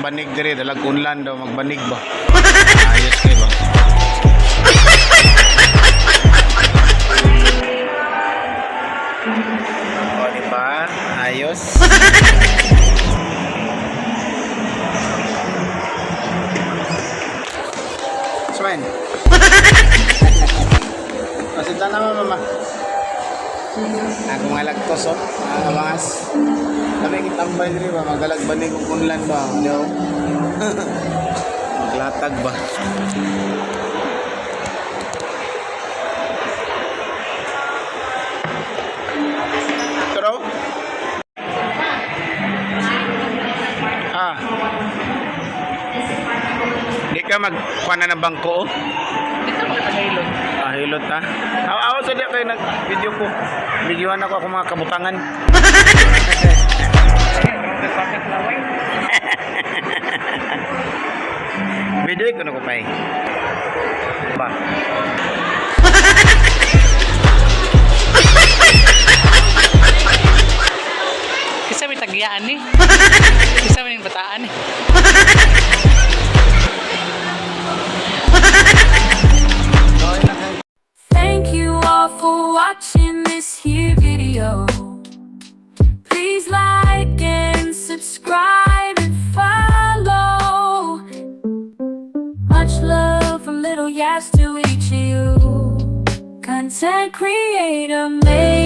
Banig dire, dalag unlan daw magbanig ba. Ayos kay ba. O, di ba? Ayos. Swen. Pasita naman, mama. Ako nga lagtos, oh. Mga kabangas. Kami kitambay diri ba, magalag banig og unlan ba, di ba? Maglatag ba? Pero? Ah. Di ka magkuha na ng bangko, oh. Dito mo ka hilot. Ah, hilot ha. Aw, aw, sa di kayo nag-video ko. Videoan ako ako mga kabutangan. Video ko na ko pa eh. Ba? Kisa may tagyaan ni. Kisa may bataan ni. Thank you all for watching this here video. Please like and subscribe and follow. Much love from Little Yas to each of you. Content creator made.